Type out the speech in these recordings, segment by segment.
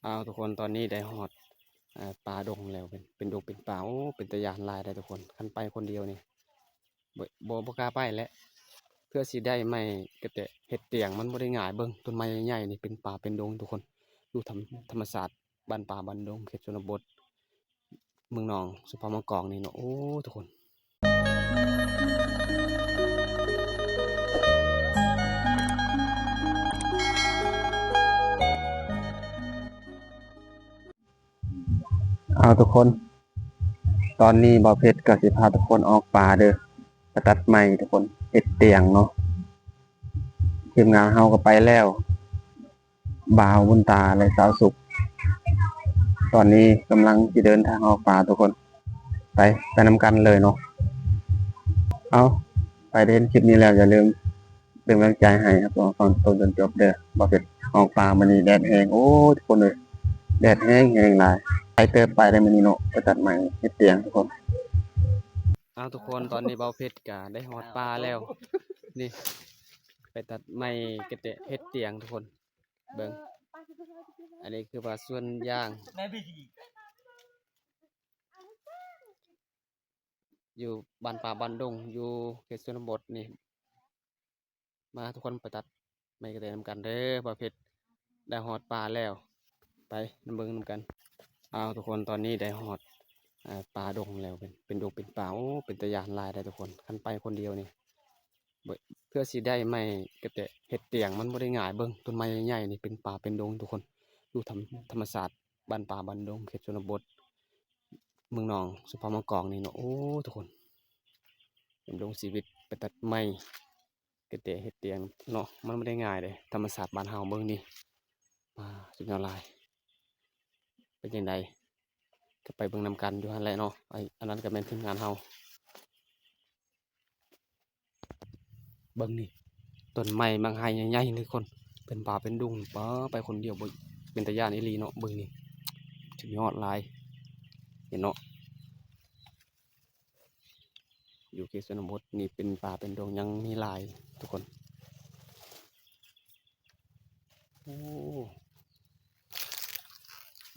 ອ້າວ ທຸກຄົນ ຕອນນີ້ໄດ້ຮອດ ເອີ ປ່າດົງແລ້ວ ເປັນ ເປັນດົງເປັນປ່າ. ໂອ້ ເປັນຕາຢ້ານຫຼາຍເດ້ທຸກຄົນ. ຄັນໄປຄົນດຽວນີ້ ບໍ່ ບໍ່ ບໍ່ກ້າໄປແຫຼະ. ເພື່ອຊິໄດ້ໄມ້ກະແຕະເຮັດຕຽງ ມັນບໍ່ໄດ້ງ່າຍ. ເບິ່ງ ຕົ້ນໄມ້ໃຫຍ່ໆນີ້ ເປັນປ່າເປັນດົງທຸກຄົນ. ຢູ່ທຳ ທຳມະຊາດ ບ້ານປ່າບ້ານດົງ ເຂດຊົນນະບົດ ເມືອງໜອງ ສະເພາະເມືອງກອງນີ້ເນາະ. ໂອ້ ທຸກຄົນ. ເອົາ ທຸກຄົນ ຕອນນີ້ບ່າວເພັດກໍຊິພາທຸກຄົນອອກປ່າເດີ້ ໄປຕັດໄມ້ທຸກຄົນ ເຮັດຕຽງເນາະ. ທີມງານເຮົາກໍໄປແລ້ວ ບ່າວບຸນຕາ ແລະ ສາວສຸກ ຕອນນີ້ກຳລັງຊິເດີນທາງອອກປ່າທຸກຄົນ. ໄປ ໄປນຳກັນເລີຍເນາະ. ເອົາ ໃຜໄດ້ເຫັນຄລິບນີ້ແລ້ວ ຢ່າລືມເປັນກຳລັງໃຈໃຫ້ຮັບຊົມຟັງຈົນຈົບເດີ້. ບ່າວເພັດອອກປ່າມື້ນີ້ແດດແຮງ ໂອ້ຍ ທຸກຄົນເອີຍ ແດດແຮງ ແຮງຫຼາຍ. ໄປເຕີບໄປໄດ້ມື້ນີ້ເນາະ ໄປຕັດໄມ້ເຮັດຕຽງທຸກຄົນ. ເອົາ ທຸກຄົນ ຕອນນີ້ບ່າວເພັດກະໄດ້ຮອດປ່າແລ້ວ ນີ້ ໄປຕັດໄມ້ກະແຕະເຮັດຕຽງທຸກຄົນ. ເບິ່ງ ອັນນີ້ຄືວ່າສວນຢາງ ຢູ່ບ້ານປ່າບ້ານດົງ ຢູ່ເຂດຊົນນະບົດນີ້. ມາ ທຸກຄົນ ໄປຕັດໄມ້ກະແຕະນຳກັນເດີ້. ບ່າວເພັດໄດ້ຮອດປ່າແລ້ວ ໄປນຳເບິ່ງນຳກັນ. ອ້າວ ທຸກຄົນ ຕອນນີ້ໄດ້ຮອດ ເອີ ປ່າດົງແລ້ວ ເປັນ ເປັນດົງເປັນປ່າ. ໂອ້ ເປັນຕາຢ້ານຫຼາຍເດ້ທຸກຄົນ. ຄັນໄປຄົນດຽວນີ້ ບໍ່ ເພື່ອຊິໄດ້ໄມ້ກະແຕະເຮັດຕຽງ ມັນບໍ່ໄດ້ງ່າຍ. ເບິ່ງ ຕົ້ນໄມ້ໃຫຍ່ໆນີ້ ເປັນປ່າເປັນດົງທຸກຄົນ. ຢູ່ທຳ ທຳມະຊາດ ບ້ານປ່າບ້ານດົງ ເຂດຊົນນະບົດ ເມືອງໜອງ ສະເພາະເມືອງກອງນີ້ເນາະ. ໂອ້ ທຸກຄົນ ດຳລົງຊີວິດໄປຕັດໄມ້ກະແຕະເຮັດຕຽງເນາະ ມັນບໍ່ໄດ້ງ່າຍເດ້. ທຳມະຊາດບ້ານເຮົາ ເບິ່ງນີ້ ປາ ສຸດຍອດຫຼາຍ. ເປັນຈັ່ງໃດ ກໍໄປເບິ່ງນຳກັນຢູ່ຫັ້ນແຫຼະເນາະ. ໄອ້ ອັນນັ້ນກໍແມ່ນທີມງານເຮົາ. ເບິ່ງນີ້ ຕົ້ນໄມ້ໝາກໄຮໃຫຍ່ໆນີ້ທຸກຄົນ ເປັນປ່າເປັນດົງ. ປາ ໄປຄົນດຽວບໍ່ ເປັນຕາຢ້ານອີ່ຫຼີເນາະ. ເບິ່ງນີ້ ສຸດຍອດຫຼາຍ ເຫັນເນາະ. ຢູ່ເຂດຊົນນະບົດນີ້ເປັນປ່າເປັນດົງຍັງມີຫຼາຍທຸກຄົນ. ໂອ້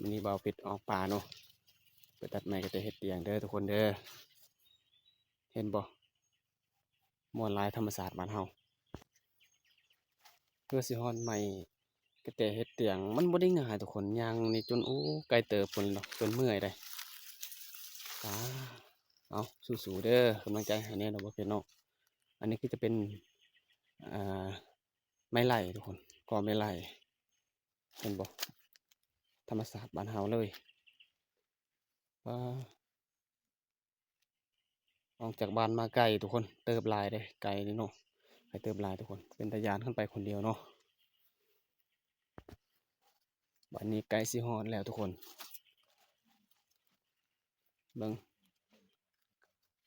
ມື້ນີ້ບ່າວເພັດອອກປ່າເນາະ ໄປຕັດໄມ້ກະແຕະເຮັດຕຽງເດີ້ທຸກຄົນເດີ້. ເຫັນບໍ່ ມ່ວນຫຼາຍ ທຳມະຊາດບ້ານເຮົາ. ເພື່ອຊິຮອດໄມ້ກະແຕະເຮັດຕຽງ ມັນບໍ່ໄດ້ງ່າຍທຸກຄົນ. ຍ່າງນີ້ຈົນ ໂອ້ ໄກເຕີບພຸ້ນເນາະ ຈົນເມື່ອຍເດ້. ປາ ເອົາ ສູ້ໆເດີ້ ກຳລັງໃຈໃຫ້ແດ່ເນາະ ບໍ່ເປັນເນາະ. ອັນນີ້ຄືຈະເປັນ ອ່າ ໄມ້ໄຫຼທຸກຄົນ ກໍໄມ້ໄຫຼ ເຫັນບໍ່ ທຳມະຊາດບ້ານເຮົາເລີຍ. ປາ ອອກຈາກບ້ານມາໄກທຸກຄົນ ເຕີບຫຼາຍເດ້ ໄກເດ້ເນາະ ໄກເຕີບຫຼາຍທຸກຄົນ. ເປັນຕາຢ້ານຄັນໄປຄົນດຽວເນາະ. ບາດນີ້ໃກ້ຊິຮອດແລ້ວທຸກຄົນ ເບິ່ງ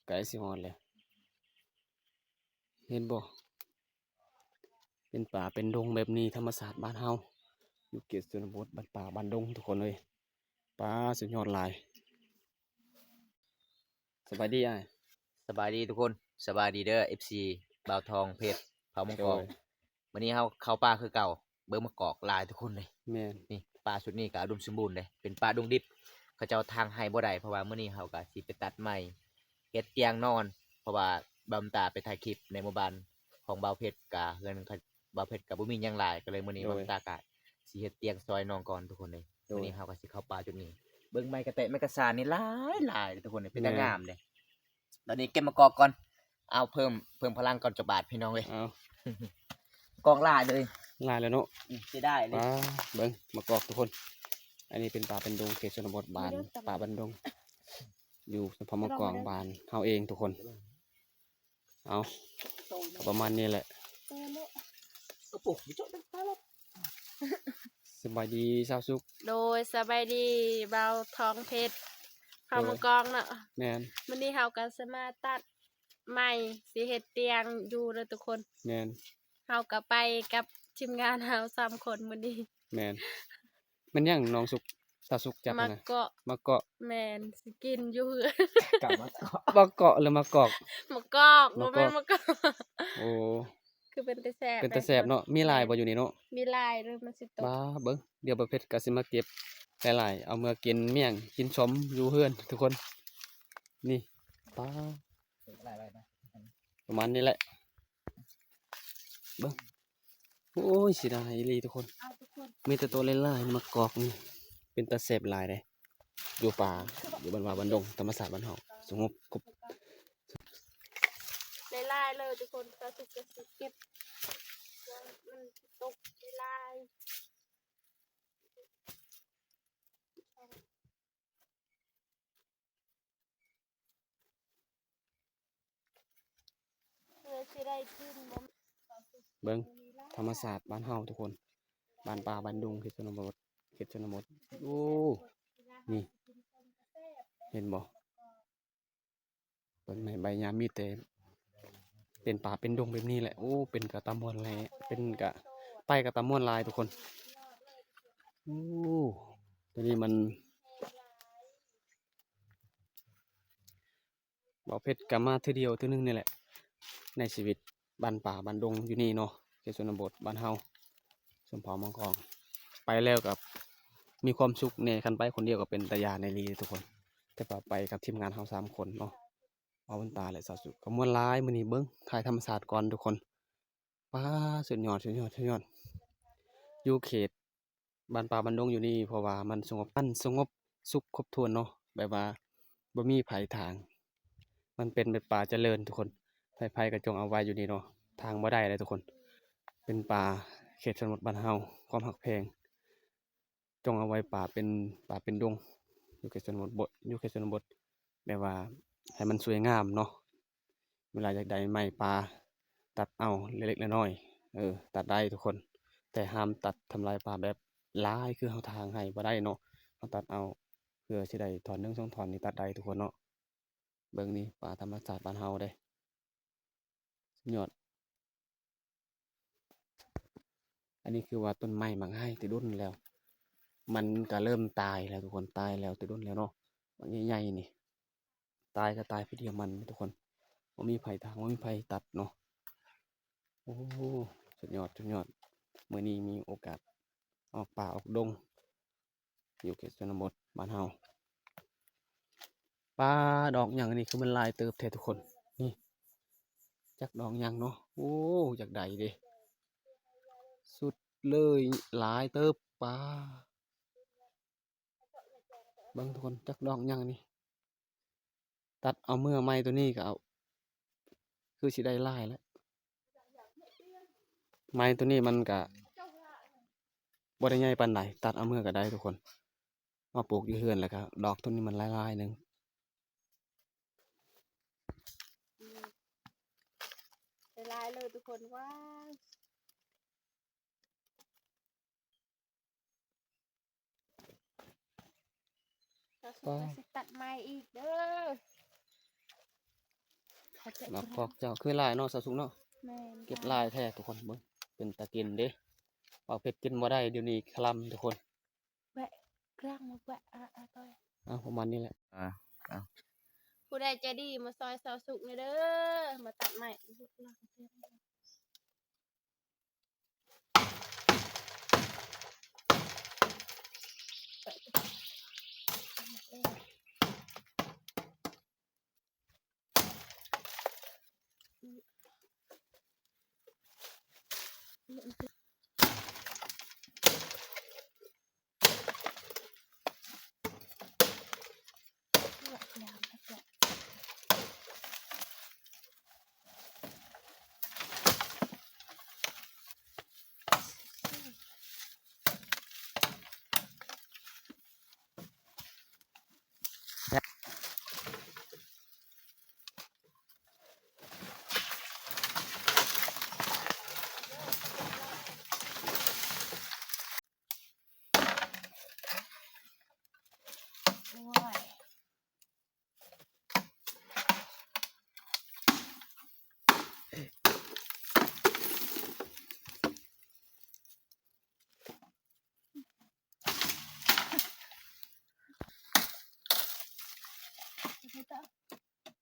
ໃກ້ຊິຮອດແລ້ວ ເຫັນບໍ່ ເປັນປ່າເປັນດົງແບບນີ້ ທຳມະຊາດບ້ານເຮົາ ຢູ່ເຂດຊົນນະບົດ ບ້ານປ່າບ້ານດົງທຸກຄົນເອີຍ. ປາ ສຸດຍອດຫຼາຍ. ສະບາຍດີອ້າຍ. ສະບາຍດີທຸກຄົນ ສະບາຍດີເດີ້ ເອັຟຊີ ບ່າວທອງເພັດ ເຜົ່າມັງກອງ. ໂດຍ ມື້ນີ້ເຮົາເຂົ້າປ່າຄືເກົ່າ ເບິ່ງໝາກກອກຫຼາຍທຸກຄົນເລີຍ. ແມ່ນ ນີ້ ປ່າຊຸດນີ້ກໍອຸດົມສົມບູນເດ້ ເປັນປ່າດົງດິບ ເຂົາເຈົ້າຖາງໄຮ່ບໍ່ໄດ້ ເພາະວ່າມື້ນີ້ເຮົາກໍຊິໄປຕັດໄມ້ເຮັດຕຽງນອນ ເພາະວ່າບ່າວບຸນຕາໄປຖ່າຍຄລິບໃນໝູ່ບ້ານຂອງບ່າວເພັດ ກະເຮືອນ ບ່າວເພັດກໍບໍ່ມີຫຍັງຫຼາຍ ກໍເລີຍມື້ນີ້ ໂດຍ ບ່າວຕາກະຊິເຮັດຕຽງຊ່ອຍນ້ອງກ່ອນທຸກຄົນເອີຍ. ໂດຍ ມື້ນີ້ເຮົາກໍຊິເຂົ້າປ່າຈຸດນີ້ ເບິ່ງໄມ້ກະແຕະໄມ້ກະສານນີ້ຫຼາຍໆເດ້ທຸກຄົນເອີຍ ເປັນຕາງາມເດ້. ຕອນນີ້ເກັບໝາກກອກກ່ອນ ເອົາເພີ່ມ ເພີ່ມພະລັງກ່ອນຈັກບາດພີ່ນ້ອງເອີຍ. ເອົາ ໝາກກອກຫຼາຍເລີຍ ຫຼາຍແລ້ວເນາະ. ອືມ ເສຍດາຍເລີຍ. ປາ ເບິ່ງໝາກກອກທຸກຄົນ ອັນນີ້ເປັນປ່າເປັນດົງ ເຂດຊົນນະບົດ ບ້ານປ່າບ້ານດົງ ຢູ່ສະເພາະໝາກກອກບ້ານເຮົາເອງທຸກຄົນ. ເອົາ ກໍປະມານນີ້ແຫຼະ. ສະບາຍດີສາວສຸກ. ໂດຍ ສະບາຍດີບ່າວທອງເພັດ ເຜົ່າມັງກອງເນາະ. ແມ່ນ ມື້ນີ້ເຮົາກໍຊິມາຕັດໄມ້ ຊິເຮັດຕຽງຢູ່ເດີທຸກຄົນ. ແມ່ນ ເຮົາກໍໄປກັບທີມງານເຮົາສາມຄົນມື້ນີ້. ແມ່ນ ແມ່ນຫຍັງນ້ອງສຸກ ສາວສຸກຈັບຫັ້ນນະ? ໝາກເກາະ. ໝາກເກາະ. ແມ່ນ ຊິກິນຢູ່ເຮືອນ. ກະໝາກເກາະ ໝາກເກາະ ຫຼື ໝາກກອກ? ໝາກກອກ ໝາກກອກ ບໍ່ແມ່ນໝາກເກາະ. ໂອ້ ຄືເປັນຕາແຊບ ເປັນຕາແຊບເນາະ. ມີຫຼາຍບໍ່ຢູ່ນີ້ເນາະ? ມີຫຼາຍເລີຍ ມັນຊິຕົກ. ວ້າ ເບິ່ງ ດຽວບ່າວເພັດກໍຊິມາເກັບຫຼາຍໆ ເອົາເມືອກິນມ້ຽງ ກິນສົ້ມຢູ່ເຮືອນທຸກຄົນ. ນີ້ ປາ ປະມານນີ້ແຫຼະ ເບິ່ງ. ໂອ້ຍ ເສຍດາຍອີ່ຫຼີທຸກຄົນ ເອົາທຸກຄົນ ມີແຕ່ໂຕຫຼາຍໆ ມາກອກນີ້ ເປັນຕາແຊບຫຼາຍເດ້. ຢູ່ປ່າ ຢູ່ບ້ານວ່າບ້ານດົງ ທຳມະຊາດບ້ານເຮົາ ສະຫງົບ ຄົບ ຫຼາຍໆເລີຍທຸກຄົນ. ສາວສຸກກະຊິເກັບ ມັນຊິຕົກຫຼາຍໆ. ເບິ່ງທຳມະຊາດບ້ານເຮົາທຸກຄົນ ບ້ານປ່າບ້ານດົງ ເຂດຊົນນະບົດ ເຂດຊົນນະບົດ. ໂອ້ ນີ້ ເຫັນບໍ່? ຕົ້ນໄມ້ໃບຫຍ້າມີແຕ່ເປັນປ່າເປັນດົງແບບນີ້ແຫຼະ. ໂອ້ ເປັນກະຕາມ່ວນແຫຼະ ເປັນກະ ໄປກະຕາມ່ວນຫຼາຍທຸກຄົນ. ໂອ້ ໂຕນີ້ມັນ ບ່າວເພັດກະມາເທື່ອດຽວເທື່ອໜຶ່ງນີ້ແຫຼະ ໃນຊີວິດບ້ານປ່າບ້ານດົງຢູ່ນີ້ເນາະ ເຂດຊົນນະບົດບ້ານເຮົາ ຊົນເຜົ່າມັງກອງ. ໄປແລ້ວກະມີຄວາມສຸກແດ່ ຄັນໄປຄົນດຽວກະເປັນຕາຢ້ານອີ່ຫຼີທຸກຄົນ ແຕ່ວ່າໄປກັບທີມງານເຮົາສາມຄົນເນາະ ບ່າວບຸນຕາ ແລະ ສາວສຸກ ກະມ່ວນຫຼາຍ. ມື້ນີ້ເບິ່ງ ຖ່າຍທຳມະຊາດກ່ອນທຸກຄົນ. ປາ ສຸດຍອດ ສຸດຍອດ ສຸດຍອດ ຢູ່ເຂດ ບ້ານປ່າບ້ານດົງຢູ່ນີ້ ເພາະວ່າມັນສະຫງົບ ມັນສະຫງົບສຸກຄົບຖ້ວນເນາະ ແບບວ່າບໍ່ມີໄພຖາງ ມັນເປັນແບບປ່າຈະເລີນທຸກຄົນ. ໃຜໆກະຈົ່ງເອົາໄວ້ຢູ່ນີ້ເນາະ ຖາງບໍ່ໄດ້ເລີຍທຸກຄົນ. ເປັນປ່າເຂດຊົນນະບົດບ້ານເຮົາ ຄວາມຮັກແພງ ຈົ່ງເອົາໄວ້ປ່າເປັນ ປ່າເປັນດົງ ຢູ່ເຂດຊົນນະບົດ ຢູ່ເຂດຊົນນະບົດ ແບບວ່າໃຫ້ມັນສວຍງາມເນາະ. ເວລາຢາກໄດ້ໄມ້ປ່າຕັດເອົາເລັກໆນ້ອຍໆ ເອີ ຕັດໄດ້ທຸກຄົນ ແຕ່ຫ້າມຕັດທຳລາຍປ່າແບບຫຼາຍ ຄືເຮົາຖາງໄຮ່ບໍ່ໄດ້ເນາະ. ເຮົາຕັດເອົາເພື່ອຊິໄດ້ທ່ອນໜຶ່ງສອງທ່ອນນີ້ຕັດໄດ້ທຸກຄົນເນາະ. ເບິ່ງນີ້ ປ່າທຳມະຊາດບ້ານເຮົາເດ້ ສຸດຍອດ. ອັນນີ້ຄືວ່າຕົ້ນໄມ້ໝາກໄຮແຕ່ດົນແລ້ວ ມັນກະເລີ່ມຕາຍແລ້ວທຸກຄົນ ຕາຍແລ້ວແຕ່ດົນແລ້ວເນາະ. ໝາກໃຫຍ່ໆນີ້ ຕາຍກະຕາຍຜູ້ດຽວມັນທຸກຄົນ ບໍ່ມີໃຜຖາງ ບໍ່ມີໃຜຕັດເນາະ. ໂອ້ ສຸດຍອດ ສຸດຍອດ. ມື້ນີ້ມີໂອກາດອອກປ່າອອກດົງ ຢູ່ເຂດຊົນນະບົດບ້ານເຮົາ. ປາ ດອກຫຍັງອັນນີ້ ຄືມັນຫຼາຍເຕີບແທ້ທຸກຄົນ. ນີ້ ຈັກດອກຫຍັງເນາະ. ໂອ້ ຢາກໄດ້ເດ້ ສຸດເລີຍ ຫຼາຍເຕີບ. ປາ ເບິ່ງທຸກຄົນ ຈັກດອກຫຍັງອັນນີ້. ຕັດເອົາເມືອໄມ້ໂຕນີ້ກະເອົາ ຄືຊິໄດ້ຫຼາຍແຫຼະ. ໄມ້ໂຕນີ້ມັນກະບໍ່ໄດ້ໃຫຍ່ປານໃດ ຕັດເອົາເມືອກະໄດ້ທຸກຄົນ ມາປູກຢູ່ເຮືອນ ແລ້ວກະດອກໂຕນີ້ມັນຫຼາຍໆໜຶ່ງ ຫຼາຍໆເລີຍທຸກຄົນ. ວ້າວ ສາວສຸກກະຊິຕັດໄມ້ອີກເດີ. ມາກອກເຈົ້າຄືຫຼາຍເນາະ ສາວສຸກເນາະ. ແມ່ນ ເກັບຫຼາຍແທ້ທຸກຄົນ. ເບິ່ງ ເປັນຕາກິນເດ້ ເອົາເຜັດກິນບໍ່ໄດ້ ດຽວນີ້ຄະລຳທຸກຄົນ. ແວະກາງມາແວະ ອາ ອາ ເອົາປະມານນີ້ແຫຼະ. ອ່າ ເອົາ ຜູ້ໃດໃຈດີມາຊ່ອຍສາວສຸກແດ່ເດີ ມາຕັດໄມ້.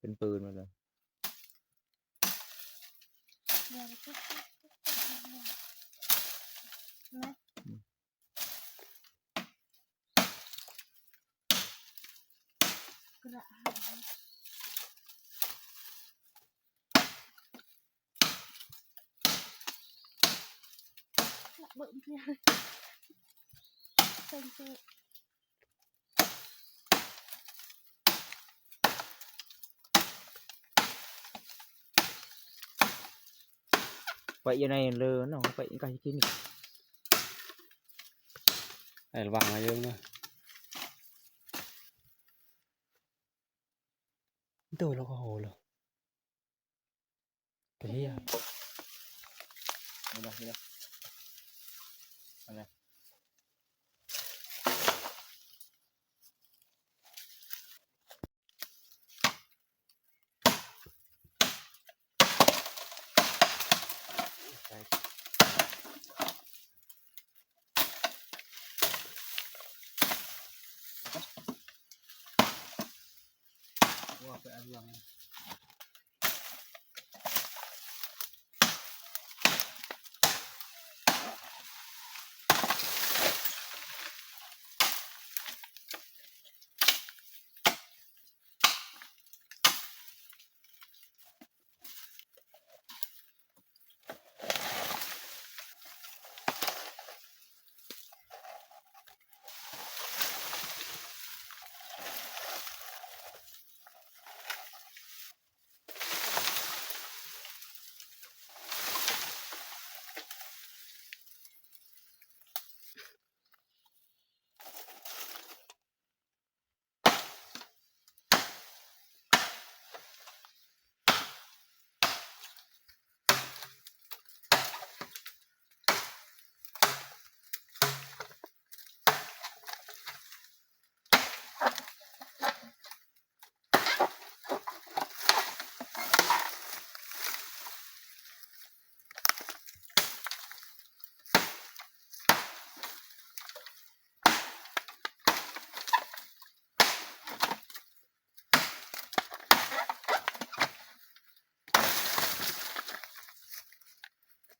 ເປັນປືນໝົດເລີຍ. ລະເບິ່ງເທື່ອ ເບິ່ງເທື່ອ. ໄປຢູ່ໃນເລີເນາະ ໄປໃກ້ກິນ ໃຫ້ລະວັງໃນເລີເນາະ ໂຕລະກໍໂຫລະ. ໄປເລີຍ ນີ້ລະ ນີ້ລະ ອັນນັ້ນ ໄປ.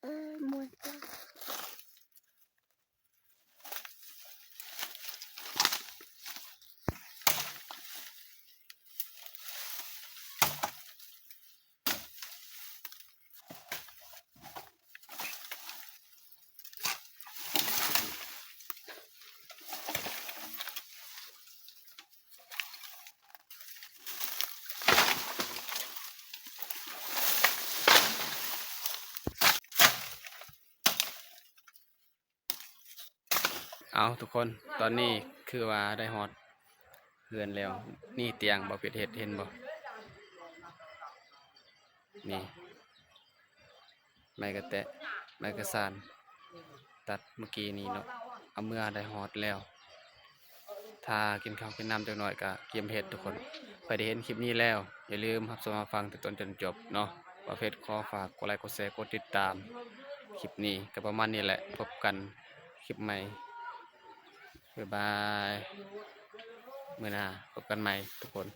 ເອີ ມ່ວນຈັງ. ເອົາ ທຸກຄົນ ຕອນນີ້ຄືວ່າໄດ້ຮອດເຮືອນແລ້ວ. ນີ້ຕຽງບ່າວເພັດເຮັດ ເຫັນບໍ່? ນີ້ ໄມ້ກະແຕະ ໄມ້ກະສານ ຕັດມື້ກີ້ນີ້ເນາະ ເອົາເມືອໄດ້ຮອດແລ້ວ. ຖ້າກິນເຂົ້າກິນນ້ຳຈັກໜ້ອຍກະກຽມເຮັດທຸກຄົນ. ໃຜທີ່ເຫັນຄລິບນີ້ແລ້ວ ຢ່າລືມຮັບຊົມຮັບຟັງແຕ່ຕົ້ນຈົນຈົບເນາະ. ບ່າວເພັດຂໍຝາກກົດໄລກ໌ ກົດແຊ ກົດຕິດຕາມ. ຄລິບນີ້ກະປະມານນີ້ແຫຼະ ພົບກັນຄລິບໃໝ່ ບາຍບາຍ ມື້ໜ້າພົບກັນໃໝ່ທຸກຄົນ.